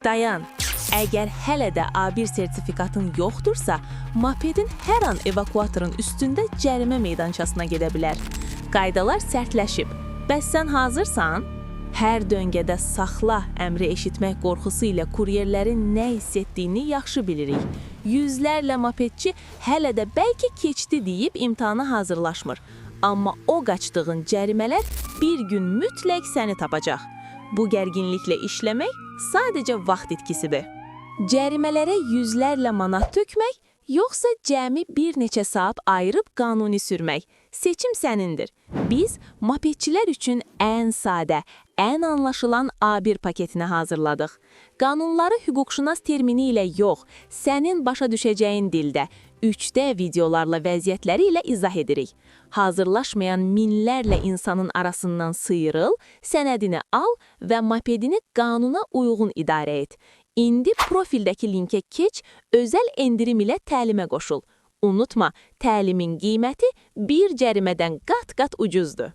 Dayan. Əgər hələ də A1 sertifikatın yoxdursa, mopedin hər an evakuatorun üstündə cərimə meydançasına gedə bilər. Qaydalar sərtləşib. Bəs sən hazırsan? Hər döngədə saxla əmri eşitmək qorxusu ilə kuryerlərin nə hiss etdiyini yaxşı bilirik. Yüzlərlə mopedçi hələ də bəlkə keçdi deyib imtahana hazırlaşmır. Amma o qaçdığın cərimələr bir gün mütləq səni tapacaq. Bu gərginliklə işləmək sadəcə vaxt itkisidir. Cərimələrə yüzlərlə manat tökmək, yoxsa cəmi bir neçə saat ayırıb qanuni sürmək. Seçim sənindir. Biz mopedçilər üçün ən sadə, ən anlaşılan A1 paketini hazırladıq. Qanunları hüquqşünas termini ilə yox, sənin başa düşəcəyin dildə 3D videolarla vəziyyətləri ilə izah edirik. Hazırlaşmayan minlərlə insanın arasından sıyrıl, sənədini al və mopedini qanuna uyğun idarə et. İndi profildəki linkə keç, özəl endirim ilə təlimə qoşul. Unutma, təlimin qiyməti bir cərimədən qat-qat ucuzdur.